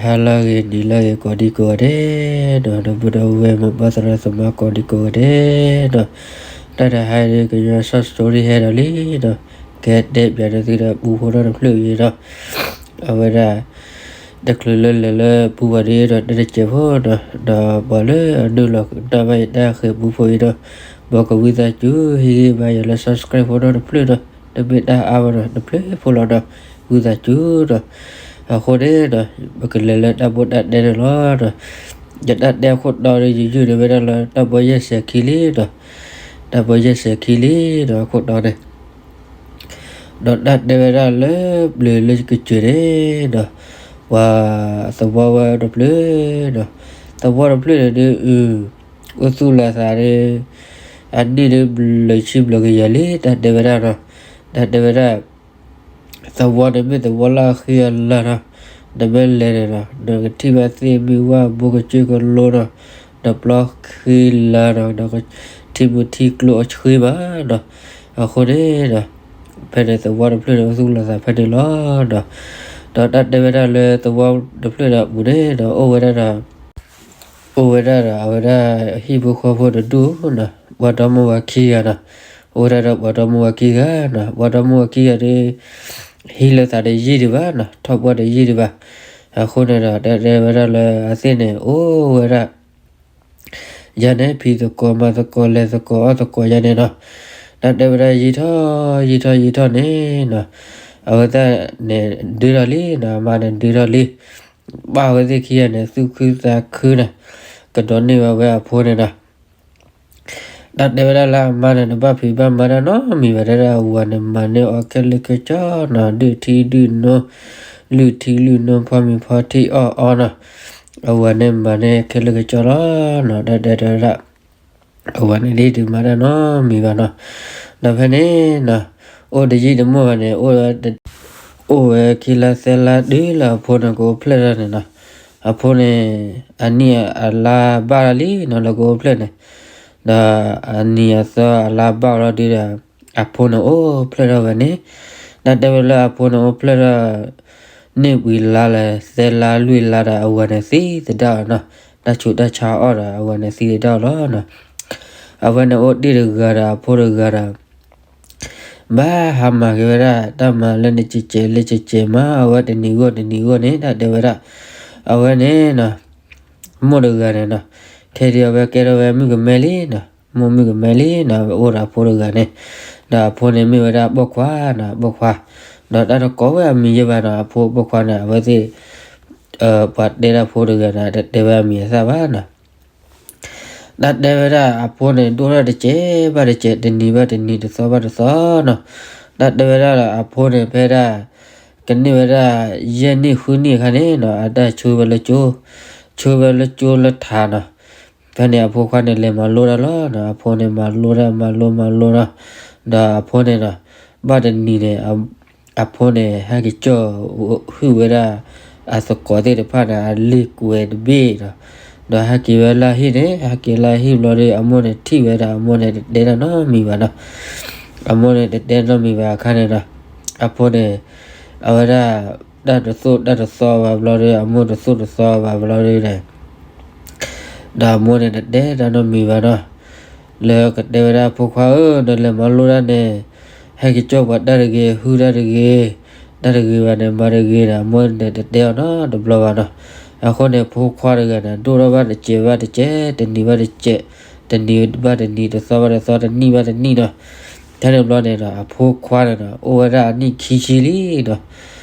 ဟါလၢအဂ့ၤ နံၤလၢအဂ့ၤ ကိးဒံကိးဂၤဒဲးနီၤ, ဒီပုၢ်ဒီဝဲၢ် မိၢ်ပၢ်သရၣ်သမါ ကိးဒံကိးဂၤဒဲးနီၤ, တၢ်တဟါအံၤ ကညီ short story ဟဲဒီးလံနီၤ, ကဲတဲပၠးန့ၢ်သုဒီး ပူဖိနီတဖျၢၣ်အံၤနီၤ, အဝဲဒၣ် တချုးလၢလဲၤလၢပူၤဘၣ်ဒီး ဒီးတဲတစဲးဖိနီၤ, ဒီးပှၤလၢအနုာ်လီၤကနၣ်ဘၣ်ယတၢ်ဃဲၤပူဖိအံၤနီၤ, မ်ကဝံသးစူၤ ဟ့ၣ်ဂံၢ်ဘါယၤလၢ subscribe ဖိနီတဖျၢၣ်နီၤ, တမ့ၢ်တၢ်အါဘၣ်နီၤ, တဖျၢၣ်ဖိလီၤနီၤ, ဝံသးစူၤနီၤ, အဃိန့ၣ်နီၤ, ပကလဲၤလၢတၢ်ဘိးတၢ်တဲန့ၣ်လီၤနီၤ, ယတၢ်တဲအခိၣ်တီဒီး ယယုၢ်န့ၢ်ဝဲဒၣ်လၢ တၢ်ဘီယဲၢ်စဲးခံလံနီၤ, တၢ်ဘီယဲၢ်စဲးခံလံနီၤ, အခိၣ်တီန့ၣ် ဒီးတၢ်တဲဝဲဒၣ်လၢပျၢၤလၢကစၢၢ်န့ၣ်နီၤ, ပှၤသဝီဝဲတဖျၢၣ်နီၤ, သဝီတဖျၢၣ်န့ၣ်ဒုး အိၣ်သူၣ်လီၤသးဒီး အနံၣ်ဒုး ဘျၢဆံဘျၢကယၤလံ တၢ်တဲဝဲဒၣ်နီၤ, တၢ်တဲဝဲဒၣ် သဝီန့ၣ်မ့ၢ်သဝီလၢအဃံအလၤနီၤ, နမ့ၢ်လဲၤန့ၣ်နီၤ, နကထံၣ်ဘၣ်သ့ၣ်မုၢ်ဝၣ် ဘိကစၢၢ်ကလိနီၤ, နပျီဃံလၤနီၤ, နကထံၣ်မုၢ်ထံၣ်ကျိအဆှံမးနီၤ, အဃိန့ၣ်နီၤ, ဖဲန့ၣ်သဝီတဖျၢၣ်န့ၣ် အိၣ်သူၣ်လီၤသးဖဲန့ၣ်လီၤနီၤ, ဒီးတၢ်တဲဝဲဒၣ်လၢသဝီတဖျၢၣ်န့ၣ်အပူၤန့ၣ်နီၤ, အိၣ်ဝဲဒၣ်ဒီး အိၣ်ဝဲဒၣ်ဒီး အဝဲဒၣ်ဟံၣ်ဖိဃီဖိတဒူၣ်နီၤ, ပှၤဒီမါဝၤခံဂၤနီၤ, အိၣ်ဝဲဒၣ်ဒီးပှၤဒီမါဝၤခံဂၤနီၤ, ပှၤဒီမါဝၤခံဂၤဒီး ဟံးလိာ်သးတယံာ်ဒံးဘၣ်နီၤ, ထီၣ်ပှၢ်တယံာ်ဒံးဘၣ်, အဃိန့ၣ်ဒီး တၢ်တဲဝဲဒၣ်လၢအသ့ၣ်န့ၣ် အိၣ်ဝဲဒၣ် ယၤန့ၣ် ဖံးသကိးမၤသကိး လဲၤသကိးအီၣ်သကိးယၤန့ၣ်နီၤ, တၢ်တဲဝဲဒၣ်ယံာ်ထီၣ် ယံာ်ထီၣ်ယံာ်ထီၣ်န့ၣ်နီၤ, အဝဲသ့ၣ်န့ၣ်ဒုးထီၣ်လံနီၤ, အမါန့ၣ်ဒုးထီၣ်လံ, ဘၣ်ဝဲသ့ၣ်ခံဂၤန့ၣ် သူၣ်ခုသးခုနီၤ, ကဒိးန့ၢ်ဘၣ်ဝဲအဖိန့ၣ်နီၤ, တၢ်တဲဝဲဒၣ်လၢအမါန့ၣ် တဘၣ်ဖံးဘၣ်မၤတၢ်နီတမံၤဘၣ်, တၢ်ဒၣ်အဝၤန့ၣ် မၤန့ၢ်အီၤခဲလၢာ်ခဲဆ့နီၤ, ဒုးထံဒုးနိ, လုၢ်ထံလုၢ်နိ, ဖီမ့ၤဖီထံအီၣ်အီနီၤ, အဝၤန့ၣ်မၤန့ၢ်ခဲလၢာ်ခဲဆ့လီၤနီၤ, တၢ်တဲဝဲဒၣ် အဝၤန့ၣ်ဒ်တမၤတၢ်နီတမံၤဘၣ်နီၤ, ဒီးဖဲန့ၣ်နီၤ, အိၣ်တယံာ်တမီၢ်ဘၣ်န့ၣ် အိၣ်ဝဲခံလါသၢလါတုၤလၢအဖိန့ၣ်ကအိၣ်ဖျဲၣ်ထီၣ်န့ၣ်နီၤ, အဖိန့ၣ် အနံၣ်အလါဘၣ်လီၤလံနီၤ လၢကအိၣ်ဖျဲၣ်န့ၣ်, ဒီးအနံၤအသီအလါဘၣ်လီၤဒုးဒီး အဖိန့ၣ်အိၣ်ဖျဲၣ်ထီၣ်ဝဲန့ၣ်, တၢ်တဲဝဲလၢအဖိန့ၣ်အိၣ်ဖျဲၣ်ထီၣ် န့ၢ်ပှဲၤလါလဲၣ် သၢလါလွံၢ်လါဒီး အဝၤန့ၣ်သံသဒၣ်အီၤနီၤ, တၢ်ဆူးတၢ်ဆါအီၣ်ဒီး အဝၤန့ၣ်သံသဒၣ်အီၤလီၤနီၤ, အဝဲန့ၣ်အိၣ်တ့ၢ်တဂၤဒီးအဖိတဂၤဒီး ဘၣ်ဟးမၤက့ၤဝဲဒၣ် တၢ်မၤလၢန့ၣ်ကဲးကဲးလၢကဲးကဲးမး အဝဲတနံၤဂီၢ်တနံၤဂီၢ်န့ၣ် တၢ်တဲဝဲဒၣ်, အဝဲန့ၣ်နီၤ, မိၢ်တဂၤန့ၣ်နီၤ, ထဲဒုးအဝဲကဲထီၣ်ဝဲမုၣ်ကမဲလံနီၤ, မိၢ်မုၣ်ကမဲလံနီၤ, အိၣ်ဒီးအဖိတဂၤန့ၣ်, ဒီးအဖိန့ၣ်မ့ၢ်ဝဲဒၣ်ပိာ်ခွါနီၤ, ပိာ်ခွါ, ဒီးတၢ်တကိးဝဲအမံၤယဲဘၣ်နီၤ, အဖိပိာ်ခွါန့ၣ် အဝဲသ့ၣ် ပှၤတဲဒၣ်ဖိတဂၤန့ၣ် တတဲဝဲအမံၤအသၣ်ဘၣ်နီၤ, တၢ်တဲဝဲဒၣ်အဖိန့ၣ် ဒိၣ်ထီၣ်တစဲးဘၣ်တစဲး တနံၤဘၣ်တနံၤ တသီဘၣ်တသီနီၤ, တၢ်တဲဝဲဒၣ်ဒီးအဖိန့ၣ် ဖဲဒၣ် ကန့ၢ်ဝဲဒၣ် ယဲၢ်နံၣ်ဃုနံၣ်အခါန့ၣ်နီၤ အတၢ်ဆှၢဝဲလၢကၠိ, ဆှၢဝဲလၢကၠိလၢထးနီၤ, ဖဲန့ၣ်အဖိခွါန့ၣ် လဲၤမၤလိတၢ်လီၤနီၤ, အဖိန့ၣ်မၤလိတၢ် မၤလိမၤလိနီၤ, ဒီးအဖိန့ၣ်နီၤ, ဘၣ်တနံၤန့ၣ် အဖိန့ၣ် ဟဲက့ၤကၠီၣ်ဟုၣ်ဝဲဒၣ် အသကိးသ့ၣ်တဖၣ်န့ၣ် အလ့ၣ်ကွဲးတဘ့ၣ်ဒီး, ဒီးဟဲက့ၤဝဲလၢဟံၣ်န့ၣ်, ဟဲက့ၤလၢဟံၣ်ဘျီဒီး အမိၢ်န့ၣ်ထံၣ်ဝဲဒၣ် အမိၢ်န့ၣ်တတဲတၢ်နီတမံၤဘၣ်နီၤ, အမိၢ်န့ၣ်တတဲနီတမံၤဘၣ်အခါန့ၣ်ဒီး, အဖိန့ၣ် အဝဲဒၣ် တၢ်တသိၣ်တၢ်တသီဘၣ်ဘျီဒီး အမိၢ်တသိၣ်တသီဘၣ်ဘျီဒီး ဒီးအမိၢ်န့ၣ်တတဲတၢ်နီတမံၤဘၣ်နီၤ, လၢကတဲဝဲဒၣ်ဖိခွါဧၢ, နလဲၤမၤလိတၢ်န့ၣ်, ဟဲက့ၤကၠီၣ်ပှၤတၢ်တဂ့ၤ, ဟုၣ်တၢ်တဂ့ၤ, တၢ်တဂ့ၤဘၣ်န့ၣ် မၤတဂ့ၤဒီး အမိၢ်န့ၣ်တတဲအီၤနီတဘျီဘၣ်နီၤ. အဃိန့ၣ် ဖိခွါတဂၤန့ၣ် ဒိၣ်ထီၣ်ဘၣ်တစဲးဘၣ်တစဲး, တနံၤဘၣ်တစဲး, တနံၤဘၣ်တနံၤ, တသီဘၣ်တသီ, တနံၣ်ဘၣ်တနံၣ်နီၤ. ထဲန့ၣ်ဘျီန့ၣ်ဒီး အဖိခွါန့ၣ်နီၤ အိၣ်ဝဲဒၣ်အနံၣ်ခံဆံလံနီၤ.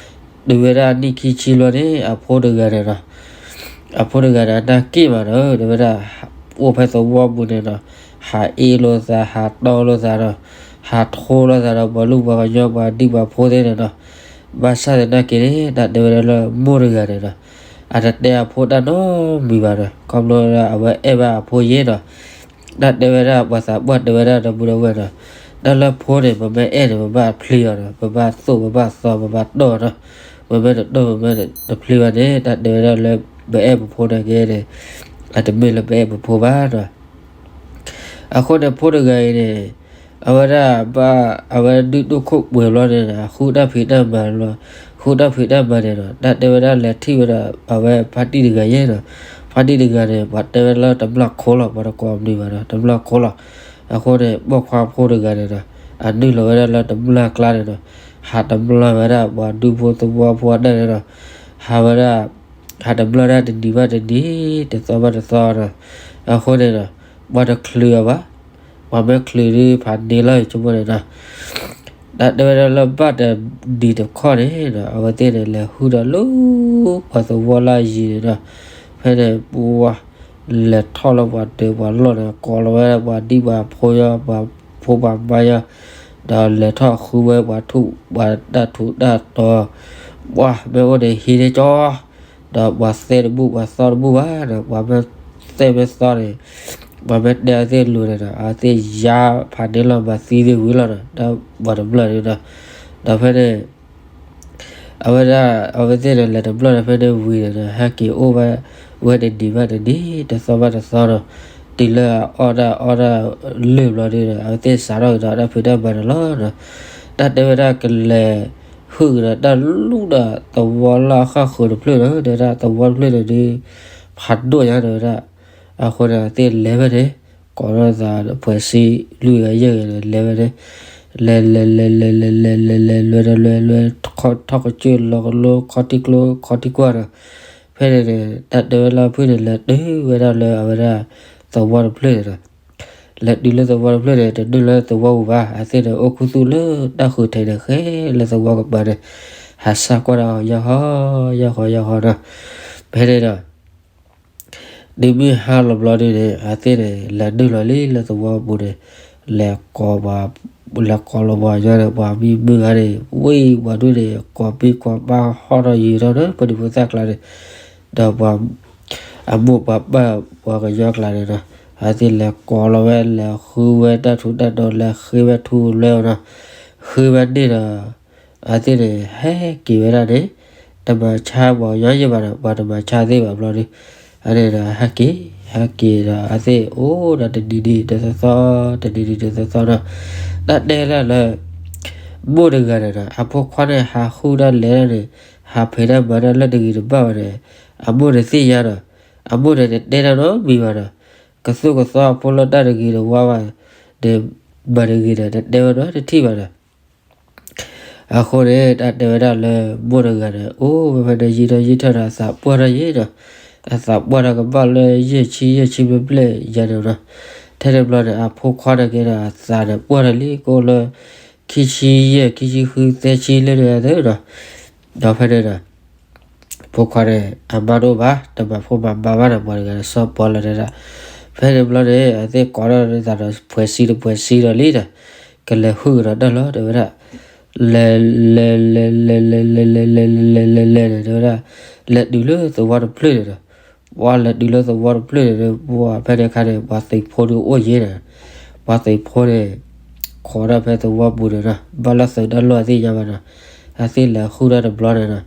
တုၤဝဲဒၣ်အနံၣ်ခံဆံလီၤန့ၣ် အဖိတဂၤန့ၣ်နီၤ, အဖိတဂၤန့ၣ် အတၢ်က့ၣ်မးနီၤ, တဲဝဲဒၣ် အိၣ်ဖဲသဝီပူၤန့ၣ်နီၤ, ဟးအ့လိာ်သး, ဟးတီလိာ်သးနီၤ, ဟးထိလိာ်သးဒီး ပှၤလူၢ်ပှၤကညီ ပှၤဒံၣ်ပှၤဖိသ့ၣ်န့ၣ်နီၤ. ဘၣ်ဆၣ်သနာ်က့န့ၣ် တၢ်တဲဝဲဒၣ်လၢမိၢ်တဂၤန့ၣ်နီၤ, အတတဲအဖိတၢ်နီတမံၤဘၣ်နီၤ, ခီဖျိလၢအဝဲအဲၣ်ဘၣ်အဖိယဲနီၤ. တၢ်တဲဝဲဒၣ် ပှၤသးပှၢ်တဲဝဲဒၣ် ဒီပုၢ်ဒီဝဲၢ်နီၤ, တၢ်လၢဖိန့ၣ် ပမ့ၢ်အဲၣ်န့ၣ် ပဘၣ်ဖျ့အီၤနီၤ, ပဘၣ်သိၣ် ပဘၣ်သီ ပဘၣ်တီၢ်နီၤ. ပမ့ၢ်တတီၢ် ပမ့ၢ်တဖျ့ဘၣ်န့ၣ် တၢ်တဲဝဲဒၣ်လၢ ပအဲၣ်ပဖိန့ၣ်က့န့ၣ် အတမ့ၢ်လၢပအဲၣ်ပဖိဘၣ်နီၤ. အဃိန့ၣ် ဖိတဂၤအံၤန့ၣ် အဝဲဒၣ်ဘၣ် အဝဲဒုးဒိၣ်ခိၣ်ပှဲၤဘျီန့ၣ် အဃုတၢ်ဖံးတၢ်မၤဘျီ, ဃ ဟူးတၢ်ဖံးတၢ်မၤန့ၣ်ဒီး တၢ်တဲဝဲဒၣ်လဲၤထံၣ်ဝဲဒၣ် အဝဲဖါတံၢ်တဂၤယဲဒီး ဖါတံၢ်တဂၤန့ၣ် ပှၤတဲဝဲလၢတမျၢ်ခိလီၤ ပှၤတကိးမနုၤဘၣ်ဒီး တမျၢ်ခိလီၤ. အဃိန့ၣ် ပိာ်ခွါဖိတဂၤန့ၣ်ဒီး အနုာ်လီၤဝဲဒၣ်လၢတမျၢ်ကျါန့ၣ်ဒီး ဟးတမျၢ်ဝဲဒၣ်ပှၤဒူဖိသဝီဖိအတၢ်န့ၣ်ဒီး ဟးဝဲဒၣ် ဟးတမျၢ်ဒၣ်တနံၤဘၣ်တနံၤ တသီဘၣ်တသီဒီး အဃိန့ၣ်ဒီး ပှၤတချုးအီၤဘၣ်. ပှၤမ့ၢ်ချုးဒုးဖးန့ၢ်လီၤဆိကမိၣ်န့ၣ်ဒီး တၢ်တဲဝဲဒၣ်လၢဘၣ်တနံၤတခီန့ၣ်ဒီး အဝဲသ့ၣ်န့ၣ် လဲၤဟုၣ်ဒီးလၢပှၤသဝီလၢအယံၤန့ၣ်ဒီး ဖဲန့ၣ်ပှၤ လဲၤထီၣ်လၢပှၤဒၢးပှၤလီၢ်န့ၣ် ကိးလီၤဝဲဒၣ်ပှၤဒံၣ်ပှၤဖိယီၤ ပှၤဖိပှၤမါယီၤ ဒီးလဲၤထီၣ်ဃုဝဲပှၤထူးပှၤတၢ်ထူးတၢ်တီၤ ပှၤမ့ၢ်အိၣ်န့ၣ်ဟံးန့ၢ်ကၠီ ဒီးပှၤသဲတဘူၣ်ပှၤသီတဘူၣ်ဘၣ်ဒီး ပှၤမ့ၢ်သဲမ့ၢ်သီန့ၣ် ပှၤမ့ၢ်တဲအဝဲသ့ၣ်လိၤန့ၣ်ဒီး အဝဲသ့ၣ်ယါဖးန့ၢ်လီၤမၤသံသ့ၣ်ဝံၤလီၤဒီး တၢ်ပှၤတမျၢ်န့ၣ်ဒီး ဒီးဖဲန့ၣ် အဝဲဒၣ် အဝဲသ့ၣ်န့ၣ် လဲၤတမျၢ်ဒီး ဖဲန့ၣ်ဝံၤန့ၣ်ဒီး ဟဲက့ၤအိၣ်ဝဲ ဝဲတနံၤဘၣ်တနံၤ တသီဘၣ်တသီဒီး တုၤလၢအအီၣ်တၢ်အီတၢ်လၢာ်ဘျီဒုဒီး အဝဲသ့ၣ်စးထီၣ်ကဒီးတၢ်ဖံးတၢ်မၤန့ၣ်လီၤဒီး တၢ်တဲဝဲဒၣ်ကလဲၤဟုၣ်ကဒီးတၢ်လူၢ်ဒီးသဝီလၢအဃၣ်ဃုာ်တဖျၢၣ်ဒီး တဲဝဲဒၣ်သဝီတဖျၢၣ်န့ၣ်ဒုး ဖးဒိၣ်ညါတဲဝဲဒၣ် အဃိန့ၣ် အဝဲသ့ၣ်လဲၤဝဲန့ၣ် ကိးထီၣ်သး ဖှဲးစံလွံၢ်ဂၤယဲၢ်ဂၤန့ၣ် လဲၤဝဲန့ၣ် လဲၤလဲၤလဲၤလဲၤလဲၤလဲၤလဲၤလဲၤလဲၤလဲၤလဲၤလဲၤလဲၤ ထီၣ်ကစၢၢ်လီၤကလိ ခီထံကျိ ခီထံကွၢ်ဒီး ဖဲန့ၣ်န့ၣ် တၢ်တဲဝဲလၢဖုၣ်န့ၣ် လဲၤတုၤဝဲဒၣ်လၢအဝဲဒၣ် သဝီတဖျၢၣ်န့ၣ်ဒီး လဲၤတုၤလၢသဝီတဖျၢၣ်န့ၣ် တနုာ်လၢသဝီပူၤဘၣ် အဝဲသ့ၣ်န့ၣ် အိၣ်ခူသူၣ်လၢတၢ်ဃုထံးန့ၣ် ဃဲလၢသဝီကပၤန့ၣ် ဟးဆၣ်ကွၢ်ဒီး ယဟီ ယဟီ ယဟီဒီး ဖဲန့ၣ်ဒီး တုၤမုၢ်ဟါလီၤဘျီဒုန့ၣ် အဝဲသ့ၣ်န့ၣ် လဲၤနုာ်လီၤလံလၢသဝီပူၤန့ၣ် လဲၤကိးပှၤ လဲၤကိးလီၤပှၤညီန့ၣ် ပှၤမံမုၢ်ဂၤန့ၣ် ဝံၤပှၤဒုန့ၣ် ကိးပံကိးပၢ်ဟီၣ်ဒီးယံာ်ထီၣ်ဒီး ပဒံဖိသၣ်ကျါန့ၣ် ဒီးပှၤ အမိၢ်ပှၤပၢ်ပှၤကညီကျါန့ၣ်ဒီး အဝဲသ့ၣ်လဲၤကိးလီၤဝဲ လဲၤဃုဝဲတၢ်ထူးတၢ်တီၤ လဲၤဃ့ဝဲထူလွဲအီၤဒီး ဃ့ဝဲန့ၣ်ဒီး အဝဲသ့ၣ်န့ၣ် ဟဲက့ၤဝဲဒၣ်န့ၣ် တမၤဆါပှၤကညီယဲၢ်ဘၣ်ဒီး ပှၤတမၤဆါသ့ၣ်ဘၣ်ဘျီဒု အန့ၣ်ဒီး ဟဲက့ၤ ဟဲက့ၤဒီး အဝဲသ့ၣ်အိၣ်ဒီးတနံၤနံၤတသီသီ တနံၤနံၤတသီသီဒီး တၢ်တဲဒၣ်လၢ မိၢ်တဂၤန့ၣ်ဒီး အဖိခွါန့ၣ် ဟးဃုတၢ်လဲၤတၢ်န့ၣ် ဟးဖံးတၢ်မၤတၢ်လၢတဂ့ၤတဘၣ်ဘၣ်န့ၣ် အမိၢ်န့ၣ်သ့ၣ်ညါဒီး အမိၢ်န့ၣ်တတဲတၢ်နီတမံၤဘၣ်ဒီး ကသိၣ်ကသီအဖိလၢတၢ်တဂ့ၤတဝါဘၣ်န့ၣ် မၤတဂ့ၤဒီး တတဲဝဲနီတထံၣ်ဘၣ်ဒီး အဃိန့ၣ် တၢ်တဲဝဲဒၣ်လၢမိၢ်တဂၤန့ၣ် အိၣ်ဝဲဖဲန့ၣ် ယံာ်ထီၣ်ယံာ်ထီၣ်ဒီး အသးပှၢ်ထီၣ်ယဲဒီး အသးပှၢ်ထီၣ်ကဘၣ်လၢယဲၢ်ဆံ ယဲၢ်ဆံဘျဲၣ်ဘျဲၣ်ယၤန့ၣ်ဒီး ထဲတဘျီန့ၣ် အဖိခွါန့ၣ်က့ဒီး အသးန့ၣ်ပှၢ်ထီၣ်လံ ကအိၣ်လၢ ခံဆံယဲၢ် ခံဆံဃု သၢဆံလၢန့ၣ်ဒီး ဒီးဖဲန့ၣ်ဒီး ဖိခွါန့ၣ် အမါတအိၣ်ဘၣ် တမၤဖိမၤမါဘၣ်ဒီး ပှၤတဂၤန့ၣ် စီၤပီလီၤတဲဒၣ် ဖဲန့ၣ်ဘျီန့ၣ် အဝဲသ့ၣ်ကိးထီၣ်သးဒီး ဖှဲးစံဒီးဖှဲးစံဒီးလံဒီး ကလဲၤဟုၣ်ကဒီးတၢ်လီၤ တဲဝဲဒၣ် လဲၤ လဲၤ လဲၤ လဲၤ လဲၤ လဲၤ လဲၤ လဲၤ လဲၤ လဲၤ လဲၤ လဲၤ တဲဝဲဒၣ် လဲၤတုၤလၢသဝီတဖျၢၣ်န့ၣ်ဒီး ပှၤလဲၤတုၤလၢသဝီတဖျၢၣ်န့ၣ်ဒီး ပှၤဖဲန့ၣ်အခါန့ၣ် ပှၤသုးဖိဒုးအိၣ်ယဲၢ်န့ၣ် ပှၤသုးဖိန့ၣ် ခိးဒၣ်ဖဲသဝီပူၤန့ၣ်ဒီး ဘၣ်လၢသုးတၢ်လီၢ်အသ့ၣ်ညါဘၣ်ဒီး အဝဲသ့ၣ်လဲၤဟုၣ်ဒၣ်တဘျီန့ၣ်ဒီး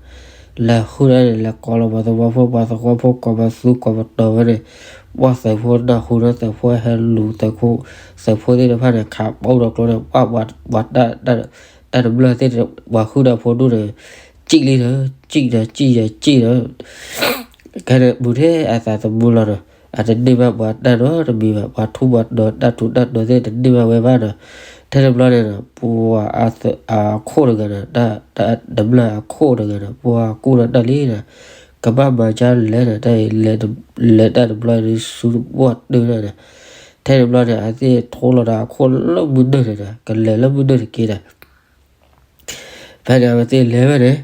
လဲၤဟုၣ်ဒၣ်န့ၣ် လဲၤကိးလီၤပှၤသဝီဖိ ပှၤသဝီဖိကိးပသူကိးပတီၤဝဲန့ၣ် ပှၤသုးဖိနၢ်ဟူဒီးသုးဖိဟဲလူၤသုးဖိ သုးဖိသ့ၣ်တဖၣ်န့ၣ် ခးပီၣ်ဒီးကျိန့ၣ် ပှၤ ပှၤတၢ် တၢ်တမျၢ်သ့ၣ် ပှၤဟုၣ်ဒီးဖိဒိၣ်န့ၣ် စံၣ်လံဒီး စံၣ်ဒီး စံၣ်ဒီး စံၣ်ဒီး ခဲန့ၣ်ဘူးထဲအသးသမူလီၤဒီး အတန့ၢ်ဘၣ်ပှၤတၢ်နီတမံၤဘၣ် ပှၤထူးပှၤတီၤတၢ်ထူးတၢ်တီၤသ့ၣ်တန့ၢ်ဘၣ်ဝဲဘၣ်ဒီး ထဲတဘျီန့ၣ်ဒီး ပှၤအခိၣ်တဂၤဒီး တၢ်တမျၢ်အခိၣ်တဂၤဒီး ပှၤကူၣ်ဒီးတၢ်လံဒီး ကဘၣ်မၤကၢလဲၣ်ဒီး တၢ်အံၤ လဲၤတဘျီဒုးဆူတဘျီတုၤဒီး ထဲတဘျီန့ၣ် အဝဲသ့ၣ်ထိလီၤဒီးအခိၣ်လၢမုၢ်နုာ်န့ၣ်ဒီး ကလဲၤလၢမုၢ်နုာ်တက့ၢ်ဒီး ဖဲန့ၣ်အဝဲသ့ၣ်လဲၤဝဲန့ၣ်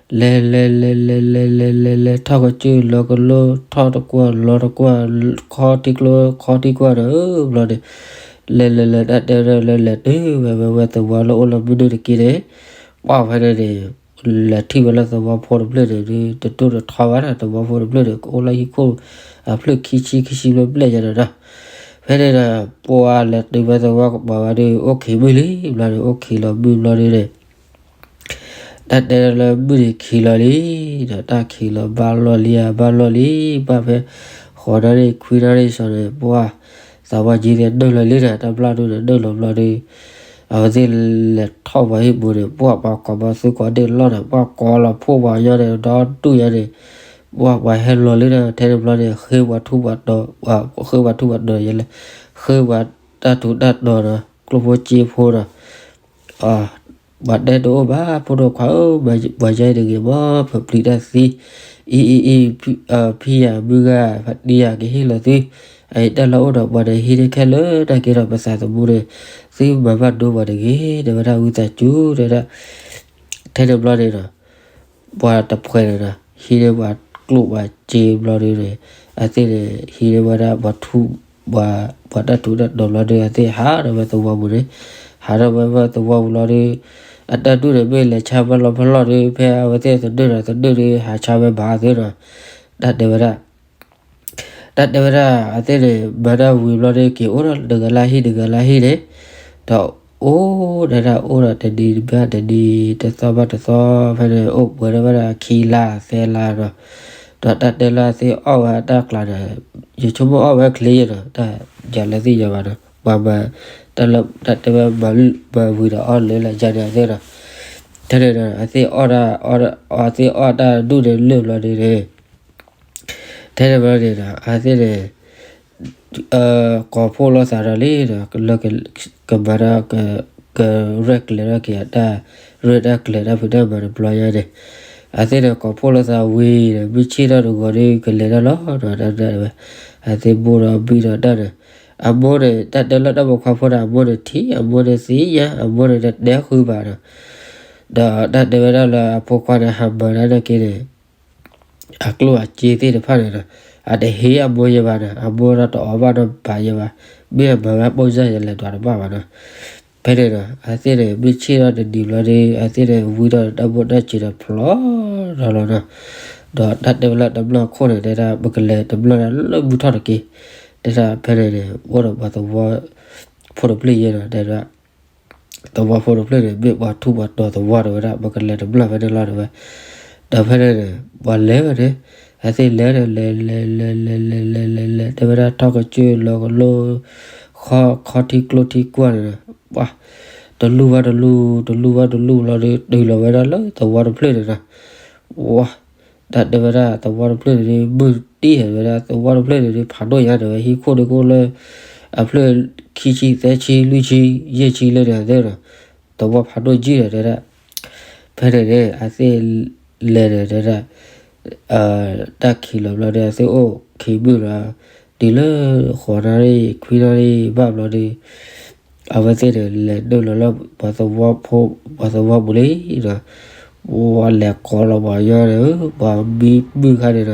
လဲၤလဲၤလဲၤလဲၤလဲၤလဲၤလဲၤလဲၤ ထီၣ်ကစၢၢ်လီၤကလိ ထီၣ်တကွၢ်လီၤတကွၢ် ခီထံကျိခီထံကွၢ်ဒီး ဘျီန့ၣ် လဲၤလဲၤလဲၤတၢ်တဲဝဲဒၣ်လၢလဲၤတုၤဝဲဝဲဝဲသဝီလၢအိၣ်လၢမုၢ်နုာ်တက့ၢ်န့ၣ် ပှၢ်ဖဲန့ၣ်န့ၣ် လဲၤထံၣ်ဝဲလၢသဝီဖိတဖျၢၣ်န့ၣ်ဒုး တဒိၣ်တထီဘၣ်ဒီး သဝီဖိတဖျၢၣ်န့ၣ် ကအိၣ်လၢဟံၣ်ခိၣ်အဖျၢၣ်ခံဆံခံဆံဘျဲၣ်ဘျဲၣ်ယဲန့ၣ်ဒီး ဖဲန့ၣ်ဒီး ပှၤလဲၤတုၤဝဲသဝီကပၤဝဲဒုး အိၣ်ခံးမုၢ်လံ ဘျီန့ၣ် အိၣ်ခံးလီၤမုၢ်ဘျီဒုးန့ၣ် တၢ်တဲလၢမုၢ်န့ၣ်ခံးလီၤလံ ဒီးတၢ်ခံးလီၤဘၣ်လီၢ်လံ အဘၣ်လီၢ်လံ ဘၣ်ဖဲ ဃိးနၣ်ရံၣ်ခွံနၣ်ရံၣ်စီၤန့ၣ် ပှၤသးဝါကံသ့ၣ်နုာ်လီၤလံဒီး တၢ်ဘျၣ်ဒိၣ်န့ၣ်နုာ်လီၤဘျီဒုး အဝဲသ့ၣ်လဲၤထီၣ်ပှၤဟံၣ်ပူၤန့ၣ် ပှၢ်ပှၤကိးမီၤသုကိးဒ့ၣ်လီၢ်န့ၣ် ပှၢ်ကိးလီၤဖှိၣ်ပှၤညီန့ၣ် ဒီဒူၣ်ညါန့ၣ်, ပှၢ်ပှၤဟဲလီၤလံဒီး ထဲန့ၣ်ဘျီန့ၣ် ဃ့ပှၤထူးပှၤတီၤ, ဃ့ပှၤထူးပှၤတီၤယဲလဲၣ်, ဃ့ပှၤတၢ်ထူးတၢ်တီၤဒီး ကျိၣ်ဖိစ့ဖိဒီး ပှၤတဲတအိၣ်ဘၣ် ဖိဒိၣ်ခွါဧၢ, ပှၤယဲအံၤတဂ့ၤမး ပပျံၤတၢ်သံ, အံၤအံၤအံၤ, ဖံယၤမုၢ်ဂၤ ဖါတံၢ်ယၤကဟ့ၣ်လီၤသု, အအံၤတၢ်လၢအိၣ်ဒီးပှၤန့ၣ် ဟံးန့ၢ်ခဲလၢာ်တၢ်က့ၤဒီးပသးသမူန့ၣ်, သုမၤဘၣ်ဒိပှၤတဂ့ၤ တဲဝဲဒၣ်ဝံသးစူၤ တဲဒၣ်, ထဲန့ၣ်ဘျီန့ၣ်ဒီး ပှၤတဖှဲးန့ၣ်ဒီး ဟံးန့ၢ်ပှၤကျိၣ်ပှၤစ့ဘျီဒုန့ၣ်, အဝဲသ့ၣ်န့ၣ် ဟံးန့ၢ်ဝဲဒၣ်ပှၤထူး, ပှၤတၢ်ထူးတၢ်တီၤဘျီဒု အဝဲသ့ၣ်ဟးထီၣ်ဝဲသဝီပူၤန့ၣ်, ဟးထီၣ်ဝဲသဝီပူၤလီၤဒု, အတၢ်ဒူၣ်န့ၣ် မ့ၢ်လဲၤဆါဖဲလီၤဖဲလီၢ်ဒု ဖဲအဝဲသ့ၣ်သဒၢၣ်ဒီးသဒၢၣ်ဒု ဟးဆါဝဲဘၣ်သ့ဒီး, တၢ်တဲဝဲဒၣ် တၢ်တဲဝဲဒၣ် အဝဲသ့ၣ်န့ၣ် မၤတၢ်ဝံၤဘျီဒု က့ၤအိၣ်ဒီးတဂၤလၢဟံၣ်တဂၤလၢဟံၣ်န့ၣ်, ဒီးအိၣ်ဒၣ်ဒၣ်အိၣ်ဒီးတနံၤဘၣ်တနံၤ တသီဘၣ်တသီ ဖဲန့ၣ် အိၣ်ပှဲၤထီၣ်ဝဲဒၣ်ခံလါသၢလါဒီး, ဒီးတၢ်တဲလၢအဝဲသ့ၣ်အီၣ်ဝဲအတၢ်ကျါန့ၣ်, ယဆိကမိၣ်အီၣ်ဝဲချ့ယဲဒီး တၢ်ယၤလၢသ့ၣ်ယၤဘၣ်ဒီး ပှၤမၤ, တၢ်လၢတၢ်တဲဝဲမၤဝံၤဒီးအီၣ်လၢလၢယၤန့ၣ်အသ့ၣ်ဒီး, ထဲန့ၣ်ဒီး အဝဲသ့ၣ်အီၣ်ဒၣ်, အဝဲသ့ၣ်အီၣ်တၢ်ဒူၣ်န့ၣ်လၢာ်ဘျီဒုန့ၣ် ထဲန့ၣ်ဘျီန့ၣ်ဒီး အဝဲသ့ၣ်န့ၣ် ကိးဖှိၣ်လိာ်သးဒီးလံဒီး လၢကမၤဒီး ကရဲၣ်ကျဲၤထီၣ်က့ၤအတၢ်ရဲၣ်တၢ်ကျဲၤတၢ်ဖံးတၢ်မၤတဘျီညါန့ၣ်, အဝဲသ့ၣ်န့ၣ်ကိးဖှိၣ်လိာ်သးဝံၤဒီး မုၢ်ဆ့ၣ်ထီၣ်တဂီၤဒီး ကလဲၤတၢ်လီၤဒီး တၢ်တဲဝဲ, အဝဲသ့ၣ်ဘိၣ်ဒီးဘံၣ်ဒီးတၢ်န့ၣ်, အမိၢ်န့ၣ် တၢ်တဲလၢတၢ်ပိာ်ခွါဖိန့ၣ် အမိၢ်န့ၣ်ထံၣ် အမိၢ်န့ၣ်သ့ၣ်ညါ အမိၢ်န့ၣ်တတဲဃုာ်ဘၣ်ဒီး, ဒီးတၢ်တဲဝဲဒၣ်လၢအဖိခွါန့ၣ် ဟးမၤတၢ်န့ၣ်က့န့ၣ် အကျိၣ်အစ့သ့ၣ်တဖၣ်န့ၣ်ဒီး အတဟ့ၣ်အမိၢ်ယဲဘၣ်ဒီး အမိၢ်ဒီးတအီၣ်ဘၣ်ဒီးဘၣ်ယဲဘၣ်, မ့ၢ်အမၤဝဲပိၢ်စၢ်ယဲလဲၤဒွးတဘၣ်ဘၣ်ဒီး, ဖဲန့ၣ်ဒီး အဝဲသ့ၣ်န့ၣ် မုၢ်ဆ့ၣ်ထီၣ်တနံၤဘျီဒီး အဝဲသ့ၣ်န့ၣ် ဝံထီၣ်တၢ်ဘိၣ်တၢ်စံၤဒီးဖျီဒီးလီၤနီၤ, ဒီးတၢ်တဲဝဲလၢတမျၢ်ခိၣ်န့ၣ် တဲဒၣ် ပကလဲၤတမျၢ်လၢမုၢ်ထီၣ်တက့ၢ်, တဲဒၣ်ဖဲန့ၣ်န့ၣ် အိၣ်ဒီးပှၤသဝီဖိတဖျၢၣ်ယဲဒီး တဲဒၣ် သဝီဖိတဖျၢၣ်န့ၣ် မ့ၢ်ပှၤထူးပှၤတီၤသဝီတဲဝဲဒၣ် ပကလဲၤတမျၢ်ဖဲန့ၣ်လီၤတဲဝဲ, ဒီးဖဲန့ၣ်န့ၣ် ပှၤလဲၤဝဲန့ၣ်, အဝဲသ့ၣ်လဲၤဒီး လဲၤလဲၤလဲၤလဲၤလဲၤလဲၤလဲၤလဲၤ တဲဝဲဒၣ်ထီၣ်ကစၢၢ်လီၤကလိ ခီထံကျိထံကွၢ်န့ၣ်ဒီး ပှၤ တလူၢ်ဘၣ်တလူၢ် တလူၢ်ဘၣ်တလူၢ်လီၤဒီး တုၤလီၤဝဲဒၣ်လၢသဝီတဖျၢၣ်န့ၣ်ဒီး ဝါ တၢ်တဲဝဲဒၣ်သဝီတဖျၢၣ်န့ၣ်ဒီး မုၢ်တံၢ်ဝဲဒၣ် သဝီတဖျၢၣ်န့ၣ်ဒီး ဖးဒိၣ်ညါတဲဝဲ ဟံၣ်ခိၣ်ဒီးကအိၣ်လၢ အဖျၢၣ်ခံဆံ သၢဆံ လွံၢ်ဆံ ယဲၢ်ဆံလၢန့ၣ်သ့ဒီး သဝီဖးဒိၣ်ကံၢ်ဒီးတဲဒၣ်, ဖဲန့ၣ်န့ၣ် အဝဲသ့ၣ်လဲၤဒီးတဲဒၣ် တၢ်ခံးလီၤဘျီဒီး အဝဲသ့ၣ်အိၣ်ခံမုၢ်လီၤ, တုၤလၢဃိးနၣ်ရံၣ် ခွံနၣ်ရံၣ်ဘၣ်ဘျီဒီး အဝဲသ့ၣ်န့ၣ် လဲၤနုာ်လီၤလၢပှၤသဝီဖိ ပှၤသဝီပူၤလံဒီး ပှၤလဲၤကိးလီၤပှၤညီန့ၣ် ပှၤမံမုၢ်ခါန့ၣ်ဒီး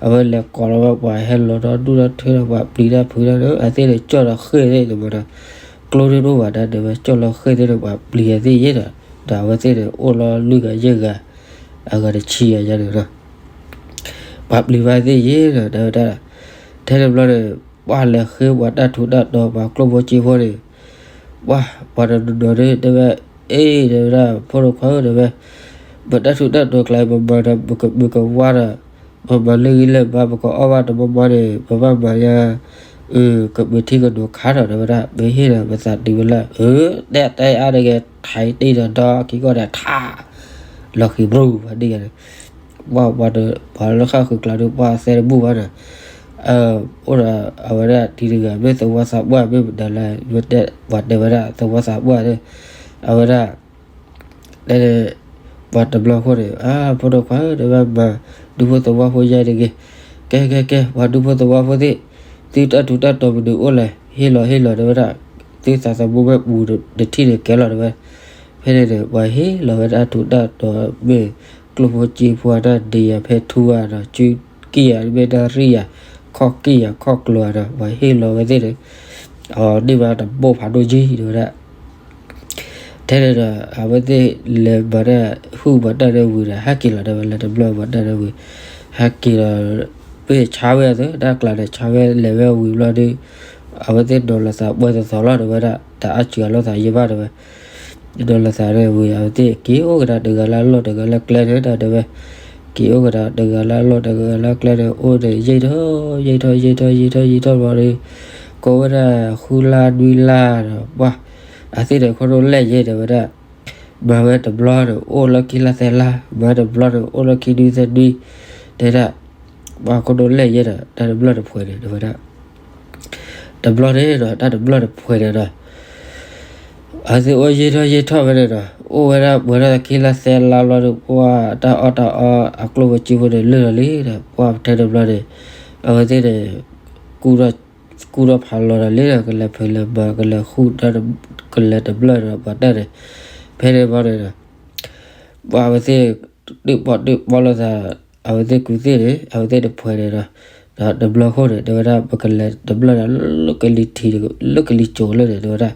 အဝဲလဲၤကိးလီၤဝဲပှၤဟဲလီၤဒီးဒူၣ်ဒီးထၢဒီး ပှၤပျံၤတၢ်ဖုးတၢ်န့ၣ် အဝဲသ့ၣ်န့ၣ် ကၠီၣ်ဒီးဃ့ၢ်သ့ၣ်န့ၣ်မးဒီး ကျိန့ၣ်တအိၣ်ဘၣ်ဒီး တဲဝဲ ကၠီၣ်လီၤဃ့ၢ်သ့ၣ်န့ၣ် ပှၤပျံၤအဝဲသ့ၣ်ယဲဒီး ဒီးအဝဲသ့ၣ်န့ၣ် အိၣ်လီၤလွံၢ်ဂၤယဲၢ်ဂၤ အဂၤတဆံဂၤယါန့ၣ်ဒီး ပှၤပျံၤဘၣ်သ့ၣ်ယဲဒီး တဲဝဲဒၣ် ထဲန့ၣ်ဘျီန့ၣ် ပှၤလဲၤဃ့ပှၤတၢ်ထူးတၢ်တီၤ ပှၤကျိၣ်ဖိစ့ဖိန့ၣ် ပှၤ ပှၤတနီၤနီၤန့ၣ် တဲဝဲ အ့ တဲဝဲဒၣ် ဖိဒိၣ်ခွါဧၢ တဲဝဲ ပတၢ်ထူးတၢ်တီၤကျါ ပမၤဒီး ပကမုာ်ကဝါဒီး ပမၤလၢဂံၢ်လၢဘါ ပကအီၣ်ဘၣ်တမီမီန့ၣ် ပဘၣ်မၤညါ ကမုာ်ထံကနိးခါဒီး တဲဝဲဒၣ် ပဟ့ၣ်ဒီးပသးတုၤဝဲလၢ အၢ တဲတဲအါတဂ့ၤ ထံတံၢ်ဒီးဒီခံကီၢ်ဒီးထါ လီၤဃံၤဘြူၤဖးဒံၣ်ဂၤန့ၣ် ပှၤ ပှၤလၢဃၣ်ဃုာ်ကျါဒီး ပှၤသဲတဘူၣ်ဘၣ်န့ၣ် အိၣ်ဒီးအဝဲဒၣ်တံၤတဂၤ မ့ၢ်သဝီသးပှၢ် မ့ၢ်ပတဲလၢ ပှၤတဲဝဲဒၣ်သဝီသးပှၢ်န့ၣ် အဝဲဒၣ် တဲ ပှၤတဘျီဃီန့ၣ် အါ ဖိဒိၣ်ခွါဧၢ တဲဝဲ မၤဒူဖိသဝီဖိယါတဂ့ၤ ကဲကဲကဲ ပှၤဒူဖိသဝီဖိသ့ၣ် သုတၢ်ထူးတၢ်တီၤမနုၤအိၣ်လဲၣ် ဟ့ၣ်လီၤဟ့ၣ်လီၤ တဲဝဲဒၣ် သုသးသမူမ့ၢ်ပူၤတထံၣ်န့ၣ် ကဲလီၤ တဲဝဲ ဖဲန့ၣ်န့ၣ် ပှၤဟ့ၣ်လီၤဝဲတၢ်ထူးတၢ်တီၤ မ့ၢ်ကျိၣ်ဖိစ့ဖိ တၢ်ဒ့ယၤဖဲထူဧါဒီး စုကံၢ်ယၤ မ့ၢ်တၢ်ရံၣ်ယၤ ခီၣ်ကံၢ်ယၤ ခီၣ်ကျိၤဧါဒီး ပှၤဟ့ၣ်လီၤဝဲသ့ၣ်န့ၣ် အီၤန့ၢ်ဘၣ်တဘိၣ်ဖးဒိၣ်ကံၢ် တဲဝဲဒၣ် ထဲန့ၣ်ဒီး အဝဲသ့ၣ်လဲၤမၤတၢ် ဟုၣ်မၤတၢ်န့ၣ်ဝံၤဒီး ဟဲက့ၤလီၤ တဲဝဲ လဲၤတဘျီမၤတၢ်န့ၣ်ဝံၤ ဟဲက့ၤဒီး ပ့ၢ်ဆါဝဲအသိး တၢ်ကျါန့ၣ် ဆါဝဲလဲၤဝဲဝံၤဘျီဒီး အဝဲသ့ၣ်နီၤလီၤသးပှဲၤသီသီလီၤ တဲဝဲဒၣ် တအါစှၤလိာ်သးယံာ်ဘၣ် တဲဝဲ နီၤလီၤသးန့ၣ်ဝံၤ အဝဲသ့ၣ်က့ၤအိၣ်ကဒီးတဂၤလၢအလီၢ် တဂၤလၢကျဲန့ၣ်ဒီး တဲဝဲ က့ၤအိၣ်ကဒီးတဂၤလၢအလီၢ် တဂၤလၢကျဲန့ၣ် အိၣ်န့ၣ် ယံာ်ထီၣ် ယံာ်ထီၣ် ယံာ်ထီၣ် ယံာ်ထီၣ် ယံာ်ထီၣ်ဘျီဒီး ကိးဝဲဒၣ်ဃုလါနွံလါဒီး ပှၤ အသ့ၣ်ဒီးခိၣ်ဒိၣ်လဲၣ်ယဲ တဲဝဲဒၣ်, မၤဝဲတဘျီန့ၣ် အိၣ်လၢခံလါသဲလါ, မၤတဘျီန့ၣ် အိၣ်လၢခံနွံသဲနွံ, တဲဒၣ်, ပှၤခိၣ်ဒိၣ်လဲၣ်ယဲဒီး တၢ်တဘျီတဖှဲးန့ၣ် တဲဝဲဒၣ်, တဘျီန့ၣ်ဒီး တၢ်တဘျီတဖှဲးန့ၣ်ဒီး အဝဲသ့ၣ်အိၣ်ယံာ်ထီၣ်ယံာ်ထီၣ်ဝဲန့ၣ်ဒီး အိၣ်ဝဲဒၣ်ပှဲၤထီၣ်ခံလါသဲလါလီၤဒီး ပှၤတၢ်အီၣ်တၢ်အီအကျိၣ်ဖိစ့ဖိန့ၣ် လၢာ်လီၤလံဒီး ပှၤထဲတဘျီန့ၣ် အဝဲသ့ၣ်န့ၣ် ကူၣ်ထီၣ်ဖးလီၤဒီးလံဒီး ကလဲၤဖံးလဲၤမၤ ကလဲၤဃုာ်ဒီး ကလဲၤတဘျီဒီးပှၤတၢ်န့ၣ် ဖဲန့ၣ်ဘျီန့ၣ်ဒီး ပှၤအဝဲသ့ၣ် ဒုးပီၣ်ဒုးပီၣ်လိာ်သး အဝဲသ့ၣ်ကူၣ်သ့ၣ်န့ၣ် အဝဲသ့ၣ်တဖှဲးန့ၣ်ဒီး ဒီးတဘျီဃီန့ၣ် တဲဝဲဒၣ် ပကလဲၤတဘျီဒီး လၢကလံၤထံး လၢကလံၤစိးလၢန့ၣ် တဲဝဲဒၣ်,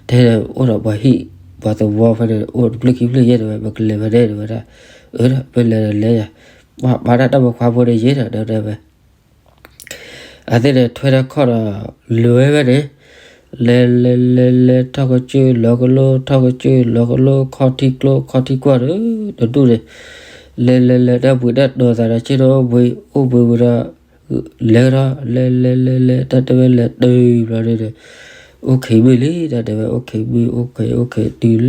ထဲန့ၣ်အိၣ်ဒီးပှၤဟံၣ် ပှၤသဝီဖဲန့ၣ် အိၣ်တဖျၢၣ်ခံဖျၢၣ်ယဲ တဲဝဲ ပကလဲၤဖဲန့ၣ် တဲဝဲဒၣ်, အၢ ပလဲၤဒီးလဲၤယၤ, ပှၤပာ်တၢ်တၢ်ပိာ်ခွါဖိန့ၣ်ယဲဒီး တဲဝဲ အသ့ၣ်န့ၣ်ထွဲထီၣ်ခီၣ်ဒီး လဲၤဝဲန့ၣ်, လဲၤလဲၤလဲၤလဲၤ ထီၣ်ကစၢၢ်လီၤကလိ ထီၣ်ကစၢၢ်လီၤကလိ ခီၣ်ထံကျိ ခီၣ်ထံကွၢ်ဒီး တဒူၣ်န့ၣ်, လဲၤလဲၤလဲၤ တၢ်ပှ့ၤတၢ်တီၤသးဒီး ဆ့ၣ်နီၤအိၣ်ဘှံး အိၣ်ဘှံးဝံၤဒီး လဲၤဒီး လဲၤလဲၤလဲၤလဲၤ တၢ်တဲဝဲလဲၤတုၤဘျီန့ၣ် အိၣ်ခံးမုၢ်လံ တၢ်တဲဝဲ အိၣ်ခံးမုၢ် အိၣ်ခံး အိၣ်ခံးတုၤလၢ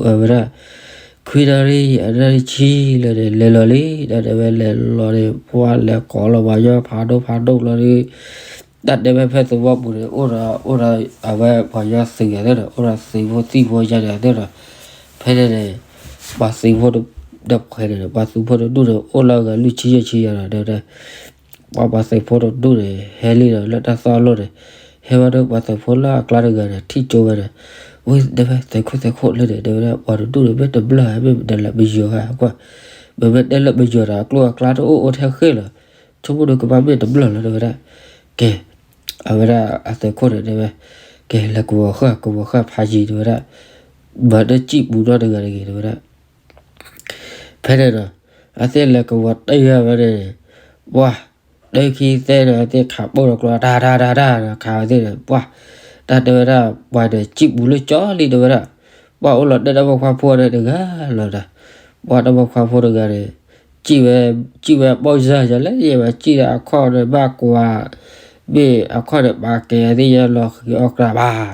အဝဲဒၣ် ခွံနၣ်ရံၣ် အနၣ်ရံၣ်ဆံလၢာ်န့ၣ် လဲၤလီၤလံ တၢ်တဲဝဲလဲၤလီၤန့ၣ် ပှၤလဲၤကိးလီၤပှၤညီဖးဒိၣ်ဖးဒိၣ်လီၤဒီး တၢ်တဲဝဲဖဲသဝီပူၤန့ၣ် အိၣ်ဒီး အိၣ်ဒီး အဝဲပှၤညီသုးဂၤသ့ၣ်ဒီး အိၣ်ဒီးသုးဖိယါန့ၣ်သ့ၣ်ဒီး ဖဲန့ၣ်န့ၣ် ပှၤသုးဖိတဖှဲးန့ၣ် ပှၤသုးဖိတဒူၣ်န့ၣ် အိၣ်လၢအဂၤလွံၢ်ဆံယဲၢ်ဆံယါဒီး တဲဝဲဒၣ် ပှၤပှၤသုးဖိတဒူၣ်န့ၣ် ဟဲလံဒီး လၢတၢ်သီအလိၤန့ၣ် ဟဲဝဲဒီးပှၤသုးဖိလၢအကျါတဂၤန့ၣ် ထံၣ်ကၠိဝဲန့ၣ်, ဝဲတဲဝဲသုးခိၣ်သုးခိၣ်လၢန့ၣ် တဲဝဲဒၣ် ပှၤတဒူၣ်န့ၣ် မ့ၢ်တဘျၢၣ်ဧါ မ့ၢ်မတၤလဲၣ်ပယီၤဧါကွၢ်, မ့မ့ၢ်တဲလၢပယီၤဒီး အကျိအကျါတအိၣ်အိၣ်ထဲဃ့ၢ်လီၤ, ဆိကမိၣ်ဒီးကဘၣ်မ့ၢ်တဘျၢၣ်လီၤ တဲဝဲဒၣ်, ကဲ အဝဲဒၣ်အသုးခိၣ်န့ၣ်တဲဝဲ, ကဲ လဲၤကဝီၤဃာ် ကဝီၤဃာ်ဖးယံၤ တဲဝဲဒၣ်, မၤတၢ်စံၣ်ပူၤနီတဂၤတဂ့ၤ တဲဝဲဒၣ် ဖဲန့ၣ်ဒီး အသ့ၣ်လဲၤကဝီၤတၢ်ယါဝဲန့ၣ်, ပှၤ တၢ်ခံသဲန့ၣ် အသ့ၣ်ခးပိၢ်ဒီးကျိ တၢ်တၢ်တၢ်တၢ် ခးဝဲသ့ၣ်န့ၣ် ပှၤ တၢ်တဲဝဲဒၣ် ပှၤန့ၣ် စံၣ်ပူၤလၢကၠီလံ တဲဝဲဒၣ်, ပှၤအိၣ်လီၤတဲတၢ်ပိာ်ခွါဖိန့ၣ်တဂၤလီၤဒီး ပှၤတၢ်ပိာ်ခွါဖိတဂၤန့ၣ် စံၣ်ဝဲ စံၣ်ဝဲပိာ်စၢ်ယၤလဲၣ် ယဲဝဲစံၣ်ဒီးအခီၣ်န့ၣ်ဘၣ်ကွၢ် မ့ၢ်အခီၣ်န့ၣ်ပာ်ကဲၤသ့ၣ်ညါ လီၤဃံၤအီၣ်ကြၢးဘၣ်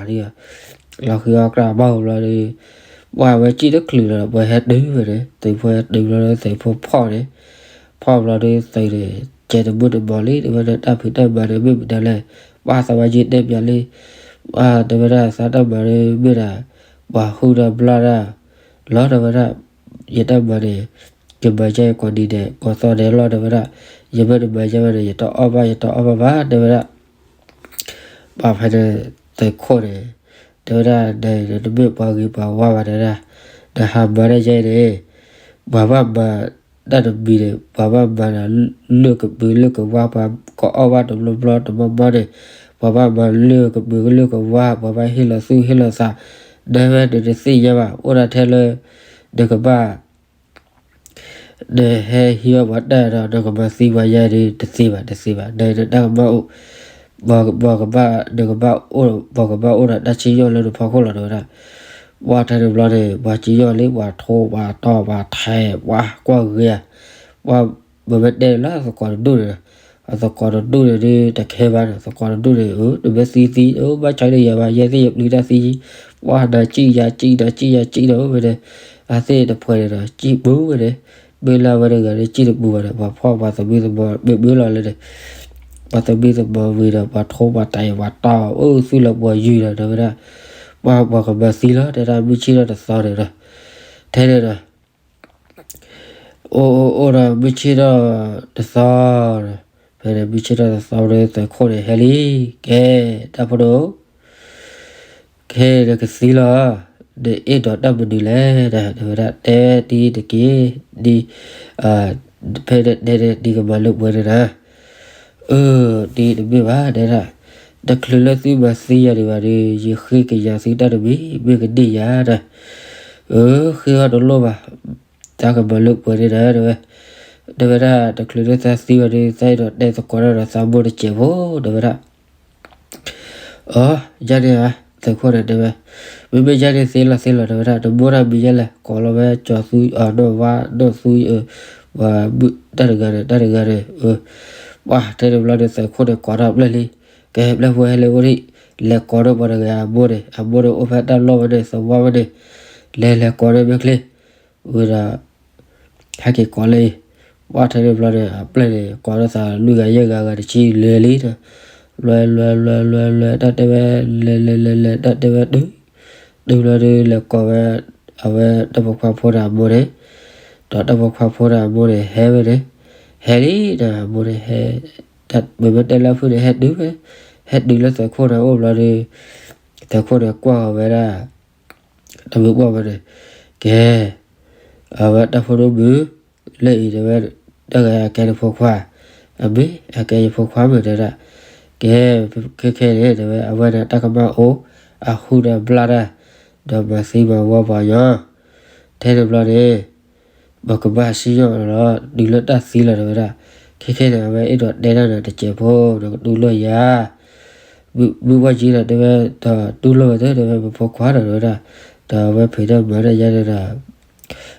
လီၤဃံၤအီၣ်ကြၢးဘၣ်ဘျီဒီး ပှၤဝဲစံၣ်တချုးလီၤဒီး ပှၤဟဲတုၤဝဲန့ၣ် သုးဖိဟဲတုၤဘျီဒီး သုးဖိဖီၣ်န့ၣ် ဖီၣ်ဘျီဒီးသုးန့ၣ် ကဲတမုၢ်တမီၤလံ တဲဝဲဒၣ်တၢ်ဖံးတၢ်မၤန့ၣ် မ့ၢ်မတၤလဲၣ် ပှၤသးဝါယ့ၤတဲပျးလံ တဲဝဲဒၣ်သးတၢ်မၤန့ၣ် မ့ၢ်ဒၣ် ပှၤဟုၣ်ဒီးဘျၣ်ဒၣ် လီၤ တဲဝဲဒၣ် ယတၢ်မၤန့ၣ် ယမၤယဲကိးနံၤဒဲး ကိးသီဒဲးလီၤ တဲဝဲဒၣ် ယမ့ၢ်တမၤယဲဝဲန့ၣ် ယတအီၣ်ဘၣ် ယတအီၣ်ဘၣ်ဘၣ် တဲဝဲဒၣ် ပှၤဖဲန့ၣ် သုးခိၣ်န့ၣ် တဲဝဲဒၣ် နမ့ၢ်ပှၤဂ့ၤပှၤဝါဘၣ် တဲဝဲဒၣ် နဟးမၤတၢ်ယဲန့ၣ် ပှၤဘၣ်မၤတၢ်တမံၤန့ၣ် ပှၤဘၣ်မၤဒီး လၢၢ်ကပၢၤလၢၢ်ကဝါ ပှၤကအီၣ်ဘၣ်တဘျီဘျီတမီမီန့ၣ် ပှၤဘၣ်မၤလၢၢ်ကပၢၤလၢၢ်ကဝါ ပှၤဘၣ်ဟ့ၣ်လီၤသူၣ်ဟ့ၣ်လီၤသး တဲဝဲ နတသ့ၣ်ညါဘၣ် အိၣ်ဒၣ်ထဲလၢ နကဘၣ် နဟဲဟံးအီၣ်ပှၤတၢ်ဒီး နကမၤသံပှၤယါန့ၣ် တသ့ဘၣ် တသ့ဘၣ် နတၢ်ကမၣ်အိၣ် ပှၤကဘၣ် နကဘၣ်အိၣ် ပှၤကဘၣ်အိၣ်ဒီးတၢ်စံၣ်ညီၣ်လၢနဖီခိၣ်လီၤ တဲဝဲဒၣ် ပှၤထဲတဘျီန့ၣ် ပှၤစံၣ်ညီၣ်လံ ပှၤထိ ပှၤတီၢ် ပှၤထဲး ပှၤကွၢ်ဂ့ၤဧါ ပှၤ ပမ့ၢ်တဲလၢအသကိးတဒူၣ်န့ၣ်ဒီး အသကိးတဒူၣ်န့ၣ်ဒီး တခဲဘၣ်န့ၣ် သကိးတဒူၣ်န့ၣ် အၢ နမ့ၢ်သံသံ အၢ ဘၣ်ဆၢန့ၣ်ယၤဘၣ် ယဲသ့ၣ်ယပျံၤတၢ်သံ ပှၤနၤစံၣ်ယၤစံၣ် နၤစံၣ်ယၤစံၣ်ဒီး ဝဲန့ၣ် အသ့ၣ်တဖှဲးန့ၣ်ဒီး စံၣ်ပူၤဝဲန့ၣ် မ့ၢ်လၢအဝဲတဂၤန့ၣ် စံၣ်တပူၤဘၣ်န့ၣ် ပှၤဖီၣ်ပှၤသမံသမိး မ့ၢ်မ့ၢ်လီၤလဲၣ်န့ၣ် ပှၤသမံသမိးဝံၤဒီး ပှၤထိပှၤတဲာ်ပှၤတီၢ် အိၣ်သူၣ်လီၤပှီၢ်ယုၢ်ဒီး တဲဝဲဒၣ် ပှၤ ပှၤကမၤသံလီၤ တဲဒၣ် မုၢ်ဆ့ၣ်ထီၣ်တသီန့ၣ်ဒီး ထဲန့ၣ်ဒီး အိၣ်အိၣ်အိၣ်ဒီး မုၢ်ဆ့ၣ်ထီၣ်တသီဒီး ဖဲန့ၣ် မုၢ်ဆ့ၣ်ထီၣ်တသီဒီး သုးခိၣ်န့ၣ်ဟဲလံ ကဲ တၢ်ဖိဒိၣ် ခဲနကသံလီၤ နအဲၣ်ဒိးတၢ်မနုၤလဲၣ် တဲဝဲဒၣ် တဲတံၤတက့ၢ် ဒ် ဖဲတဲန့ၣ် ဒ်ကမၤလၢပှဲၤန့ၣ်ဒီး အၢ ဒ်တမ့ၢ်ဘၣ် တဲဒၣ် တချုးလၢသုမၤသံယၤဒံးဘၣ်ဒီး ယဃ့ကညးသုတၢ်တမံၤ မ့ၢ်ကန့ၢ်ယၤဒီး အၢ ဃ့အီၤတလိၣ်ဘၣ် တၢ်ကမၤလၢပှဲၤန့ၣ်ဒီး တဲဝဲ တဲဝဲဒၣ် တချုးလၢသးသံဘၣ်ဒီး သးအဲၣ်ဒိးတဲသကိးတၢ်ဒီးသးမိၢ်တစဲးဖိ တဲဝဲဒၣ် အၢ ယါန့ၣ်ဧါ သုးခိၣ်န့ၣ်တဲဝဲ မ့မ့ၢ်ယါန့ၣ်သ့လီၤသ့လီၤ တဲဝဲဒၣ် နမိၢ်တၢ်မံၤယဲလဲၣ် ကိးလီၤဝဲ ကၠီၤသူ နီၢ်ဝါ နီၢ်သူ အၢ ပှၤ တၢ်တဂၤန့ၣ် တၢ်တဂၤန့ၣ် အၢ ပှၤထဲတဘျီန့ၣ် သုးခိၣ်န့ၣ်ကိးထီၣ်ပျဲၢ်လံ ကဲ ပျဲၢ်ဖိဟဲလၢအအိၣ်ဒံး လဲၤကိးန့ၢ်ပှၤတဂၤအမိၢ်န့ၣ်, အမိၢ်န့ၣ်အိၣ်ဖဲတၢ်လီၢ်ဝဲန့ၣ် သဝီဝဲန့ၣ်, လဲၤလဲၤကိးန့ၢ်မ့ၢ်ချ့, ဝံၤဒီး ဟဲက့ၤကိးလၢအံၤ, ပှၢ်ထဲန့ၣ်ဘျီန့ၣ် အပျဲၢ်န့ၣ် ကိးဒီးသးလွံၢ်ဂၤယဲၢ်ဂၤဂၤတဆံလဲၤလံဒီး, လွဲလွဲလွဲလွဲလွဲ တၢ်တဲဝဲ လဲၤလဲၤလဲၤလဲၤလဲၤ တၢ်တဲဝဲတုၤ, တုၤဘျီဒီး လဲၤကိးဝဲ အဝဲတၢ်ပိာ်ခွါဖိဒီးအမိၢ်န့ၣ်, ဒီးတၢ်ပိာ်ခွါဖိဒီးအမိၢ်န့ၣ် ဟဲဝဲန့ၣ်, ဟဲလံဒီးအမိၢ်န့ၣ်ဟဲ, မ့မ့ၢ်တဲလၢဖုၣ်န့ၣ် ဟဲတုၤဝဲ, ဟဲတုၤလၢသုးခိၣ်န့ၣ်အိၣ်ဘျီဒီး, သုးခိၣ်န့ၣ်ကွၢ်ဃီၤဝဲဒၣ် တမုၢ်ပှၢ်ဝဲန့ၣ်, ကဲ, အဝဲတၢ်ဖိဒိၣ်မုၣ်, လၢအံၤတဲဝဲ, တၢ်ဂၤအကဲနဖိခွါ, အမ့ၢ်အကဲယဖိခွါမ့ၢ်တဲဒၣ်, ကဲ, ခဲခဲန့ၣ်တဲဝဲ အဝဲန့ၣ်တၢ်ကမၣ်အိၣ်, အဟူဒီးဘျၣ်တၢ်, ဒီးမၤသံမၤဝီပှၤညီ, ထဲန့ၣ်ဘျီန့ၣ် ပကဘၣ်စံၣ်ညီၣ်လီၤ တုၤလၢတၢ်သံလီၤတဲဝဲဒၣ်, ခဲခဲန့ၣ် အဝဲအဲၣ်ဒိးတဲတၢ်န့ၣ်တစဲးဖိ နကတူၢ်လိာ်ယၤ မုၢ်ပှၢ်ကံဒီးတဲဝဲ, ဒီးတူၢ်လိာ်ဝဲသ့ၣ်တဲဝဲ ပဖိခွါဒီးတဲဝဲဒၣ်, ဒီးအဝဲဖံးတၢ်မၤတၢ်ယါန့ၣ်ဒီး,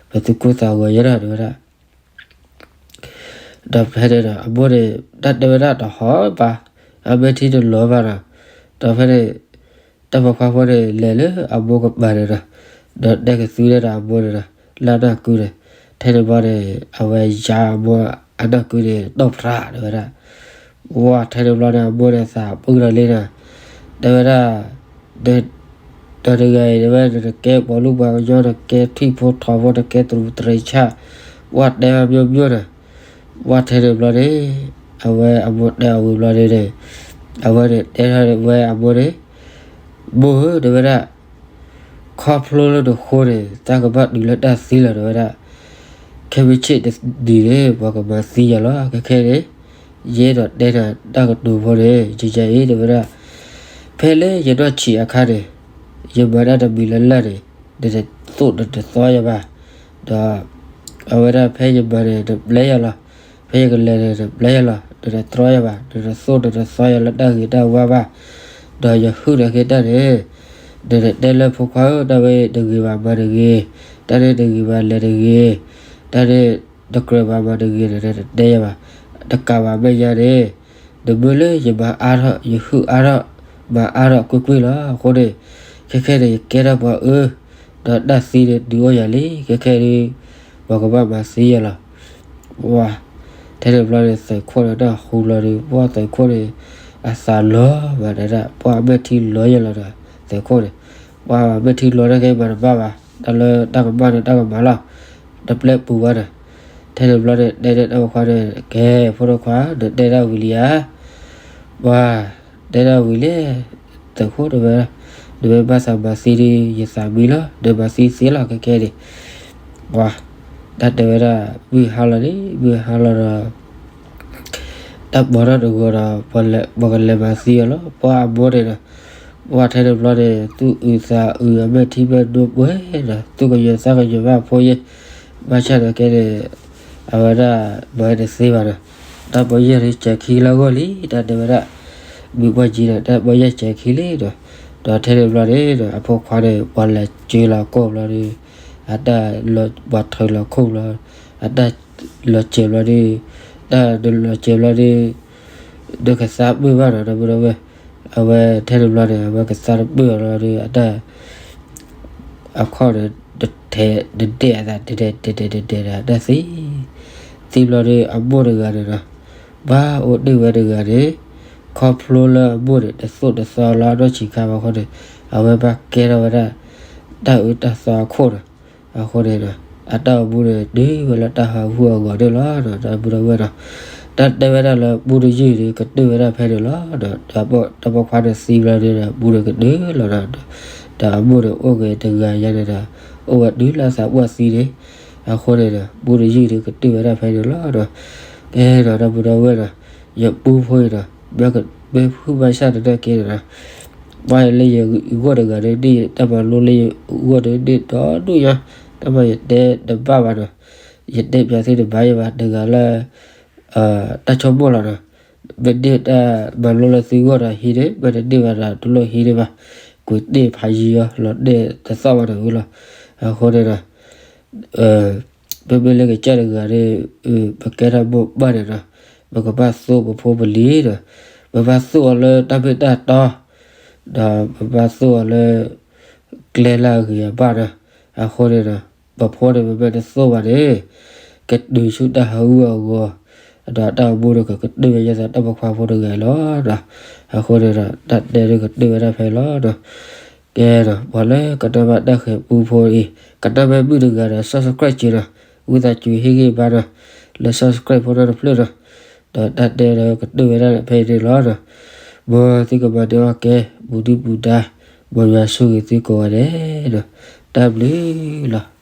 ပသုးခိၣ်သးဂီၤယဲဒီးတဲဝဲဒၣ်, ဒီးဖဲန့ၣ်ဒီး အမိၢ်န့ၣ် တၢ်တဲဝဲဒၣ်တဟီၣ်ဘၣ်, အမဲာ်ထံတလီၤဘၣ်ဒီး, ဒီးဖဲန့ၣ် တၢ်ပိာ်ခွါဖိန့ၣ် လဲၤလၢအမိၢ်ကပၤန့ၣ်ဒီး, ဒီးတဲကသူဒၣ်ဒီးအမိၢ်န့ၣ်ဒီး, လၢအနၢ်ကုန့ၣ်, ထဲန့ၣ်ဘျီန့ၣ် အဝဲယါအမိၢ်အနၢ်ကုန့ၣ် တီၢ်ဖြးတဲဝဲဒၣ်, ဝဲထဲန့ၣ်ဘျီန့ၣ် အမိၢ်န့ၣ်သးပှၢ်ဒီးလံဒီး, တဲဝဲဒၣ် ဒီးတဂၤအံၤတဲဝဲ နကဲပှၤလူၢ်ပှၤကညီ နကဲထံၣ်ဖိထီဖိ နကဲတရူးတရံးဆၣ်, ဝဲတဲဝဲမိမိဒီး, ဝဲထဲန့ၣ်ဘျီန့ၣ်, အဝဲအမိၢ်တဲအဝံၤဘျီန့ၣ်, အဝဲန့ၣ်တဲထီၣ်ဝဲအမိၢ်န့ၣ်, မိၢ်ဧၢ တဲဝဲဒၣ်, ခီဖျိလၢနဃိန့ၣ် တၢ်ကဘၣ်တုၤလၢတၢ်သံလီၤတဲဝဲဒၣ်, ခဲမုၢ်ဆ့ၣ်တနံၤန့ၣ် ပှၤကမၤသံယၤလီၤ ခဲခဲန့ၣ်, ယအဲၣ်ဒိးတဲနၤတၢ်ကတိၤဖိန့ၣ် ယယအံၤတဲဝဲဒၣ်, ဖဲလၢယနီၢ်ဆံးအခါန့ၣ်, ယမၤတၢ်တမံၤလၢ်လၢ်န့ၣ်, နတသိၣ်နတသီယၤဘၣ်, ဒီး အဝဲဒၣ်ဖဲယမၤန့ၣ် နပျဲယၤလီၤ, ဖဲယကလဲၤန့ၣ် နပျဲယၤလီၤ, နတတြီယၤဘၣ်, နတသိၣ်နတသီယၤလၢတၢ်ဂ့ၤတၢ်ဝါဘၣ်, ဒီးယဟုၣ်နၤက့ၤတၢ်န့ၣ်, နတတဲလၢဖိခွါဧၢ တၢ်ဝဲတဂ့ၤဘၣ်မၤတဂ့ၤ, တၢ်န့ၣ်တဂ့ၤဘၣ်လဲၤတဂ့ၤ, တၢ်န့ၣ်တကြၢးဘၣ်မၤတဂ့ၤန့ၣ် နတတဲယၤဘၣ်, တကးဘၣ်မဲာ်ညါန့ၣ်, နမ့ၢ်လၢယမၤအါထီၣ် ယဟုၣ်အါထီၣ်, မၤအါထီၣ်ကွ့ၢ်ကွ့ၢ်လီၤ. အဃိန့ၣ်, ခဲခဲန့ၣ် ယကဲထီၣ်ပှၤအၢ, ဒီးတၢ်သံန့ၣ်တုၤအိၣ်ယၤလံ, ခဲခဲဒုး, ပှၤကဘၣ်မၤသံယၤလီၤ. ဝါ, ထဲန့ၣ်ဘျီန့ၣ် သုးခိၣ်န့ၣ်တၢ်ဟူလီၤဒီး ပှၢ်သုးခိၣ်န့ၣ်, အသးလီၤဘၣ်ဒၣ်, ပှၢ်အမဲာ်ထံလီၤယဲလီၤဒီး, သုးခိၣ်န့ၣ်, ပှၢ်မဲာ်ထံလီၤတၢ်က့ၤမၤတဘၣ်ဘၣ်, တၢ်လၢတၢ်ကမၣ်န့ၣ်တၢ်ကမၣ်လီၤ, တပျဲပူၤဘၣ်ဒီး, ထဲန့ၣ်ဘျီန့ၣ် တဲန့ၢ်တၢ်ပိာ်ခွါန့ၣ် ကဲ, ဖိဒိၣ်ခွါ နတဲတၢ်ဝံၤလံဧါ, ပှၤ, တဲတၢ်ဝံၤလံ, သုးခိၣ်တဲဝဲ, နမ့ၢ်ဘၣ်သးမၤသံဒီး ယသးမံလီၤ, နမၤသံသ့လီၤခဲခဲန့ၣ်, ပှၤ, တၢ်တဲဝဲဒၣ်, မုၢ်ဟါလီၤန့ၣ် မုၢ်ဟါလီၤဒီး တၢ်ပီထီၣ်တဂီၤဒီး, ပှၤကလဲၤမၤသံအီၤလီၤ. ပှၢ်အမိၢ်န့ၣ်ဒီး, ပှၢ်ထဲန့ၣ်ဘျီန့ၣ် သူၣ်အုးသးအုး အမဲာ်ထံမဲာ်နိပှဲၤဒီး သူၣ်ကညီၤသးကညီၤဘၣ်ဖိယဲၢ်, ဘၣ်ဆၣ်ဒီးကဲန့ၣ်, အဝဲဒၣ်မၤတသ့ဘၣ်ဒီး, တၢ်ပီယဲၢ်စဲၤခံလၢအဂီၢ်လံ တၢ်တဲဝဲဒၣ်, မုၢ်ပှၢ်ကံဒီး တၢ်ပီယဲၢ်စဲၤခံလံဒီး, ဒီးထဲန့ၣ်ဘျီန့ၣ်ဒီး အဖိခွါန့ၣ် ပှၤလဲၤစၢလီၤကိၣ်ဘျီဒီး, အတၢ်လီၤပှၤထၢလီၤခိၣ်ဘျီ, အတၢ်လီၤစဲၤဘျီဒီး, တၢ်လီၤစဲၤဘျီဒီး, ဒီးကသါပၢၢ်ဘၣ်ဒီး ဒီပုၢ်ဒီဝဲၢ်, အဝဲထဲန့ၣ်ဘျီန့ၣ် အဝဲကသါတပၢၢ်အီၤလီၤဒီး အတၢ် အခီၣ်န့ၣ် တထဲးတဒဲးအသး တဒဲးတဒဲးတဒဲးဒီး တၢ်သံ, သံဘျီဒီး အမိၢ်တဂၤန့ၣ်ဒီး, ဘၣ်အိၣ်တ့ၢ်ဝဲတဂၤန့ၣ်, ခီဖျိလၢအမိၢ်န့ၣ် တသိၣ်တသီလၢအနီၢ်ဆံးခါဘၣ်အဃိန့ၣ်, အဝဲဘၣ်ကဲထီၣ်ဝဲဒၣ် တၢ်အၢတၢ်သီအခိၣ်ဒီး, အဃိန့ၣ်ဒီး, အတၢ်အိၣ်မူန့ၣ် တုၤဝဲလၢတၢ်ဟးဂူာ်အဂီၢ်န့ၣ်လီၤ. ဒီပုၢ်ဒီဝဲၢ်ဒီး, တၢ်တဲဝဲဒၣ်လၢ ပူတယုၢ်ဒီး ကတၢၢ်ဝဲဒၣ်ဖဲန့ၣ်လီၤ. ဒီးတၢ်ပိာ်ခွါန့ၣ်သံဘျီန့ၣ်ဒီး ပူန့ၣ်ကတၢၢ်လီၤဒီး, ဒီးအမိၢ်န့ၣ်အိၣ်ဂ့ၤတဂၤညါန့ၣ်ဒီး, အိၣ်ဝဲတုၤလၢအသးပှၢ်သံန့ၣ်, အဃိန့ၣ်ဒီး ပူတယုၢ်ဒီးကတၢၢ်ဝဲဒၣ်ဖဲန့ၣ်လီၤ. ဒီး, ကဲဒီး ဒီပုၢ်ဒီဝဲၢ်ဒီး, ယပူဖိအံၤဒီး, မ့ၢ်ဖုၣ်ဘၣ်ဆၣ်တနၢ်က့န့ၣ်ဒီး, ဘၣ်လၢယဂီၢ်တဂၤဒီး ဒ်တၢ်မၤလိလၢယဂီၢ်ဒီး ဒ်ဒီဒူၣ်ညါ, တၢ်မၤယတဲတဘၣ်ဘၣ်ဒီး, ယတဲပျးသုတဘၣ်ယဘၣ် တဂၤလၢ တၢ်ဆိကမိၣ်လီၤဒီး, မ့ၢ်န့ၢ်တၢ်မၤလိလၢသုဂီၢ်ဒီးဟံးန့ၢ်, မ့ၢ်တန့ၢ်ဘၣ်ဒီးတလိၣ်ဟံးန့ၢ်ဘၣ်, ကွံာ်တ့ၢ်ဖးယံၤအီၤ လီၤတဲာ်တသီၣ်ဘၣ်န့ၣ်ဝံၤလီၤ. အဃိန့ၣ်ဒီး ပမ့ၢ်လၢကစၢ်တဂၤဒီး, ပကဲထီၣ်မိၢ်ပၢ်န့ၣ်ဒီး, ပကဘၣ်သိၣ်ပဖိပလံၤဒီး, ပဘၣ်သိၣ်အီၤလၢတၢ်မ့ၢ်တၢ်တီ, ဒီးပဘၣ်သိၣ်အီၤလၢ ကျဲလၢအဂ့ၤအဘၣ်ဒီး, အဃိန့ၣ်ဒီး ပှၤဖိန့ၣ် ပမ့ၢ်တသိၣ်ဘၣ်န့ၣ် ကတုၤဆူတၢ်ဟးဂူာ်အဂီၢ်, ဒီးတၢ်အိၣ်မူဒီးကကတၢၢ်ဝဲဒ်သိးတၢ်ပိာ်ခွါဖိတဂၤလီၤဒီး, အဃိန့ၣ်ဒီး တၢ်တဲဒုးကတၢၢ်ဝဲဒၣ်ဖဲလီၤဒီး, ကဲဒီး ပှၤလၢကနၣ်ဘၣ်တၢ်ဃဲၤပူဖိအံၤ ကနၣ်ဘၣ်မုာ်တဂၤဒီး subscribe က့ၤဒီး, ဝံသးစူၤဟ့ၣ်ဂံၢ်ဘါဒီး လၢ subscribe ဖိတဖျၢၣ်ဒီး, ဒီးတၢ်တဲဒီးကတၢၢ်ဝဲဒၣ်ဖဲအံၤန့ၣ်လီၤဒီး, မ်သုကမၤန့ၢ်အီၣ်ကဲ ပူၤဒုၣ်ပူၤဒါ, မ်ယွၤဆိၣ်ဂ့ၤသုကိးဂၤဒဲးဒီး, တၢ်ဘျုးလီၤ.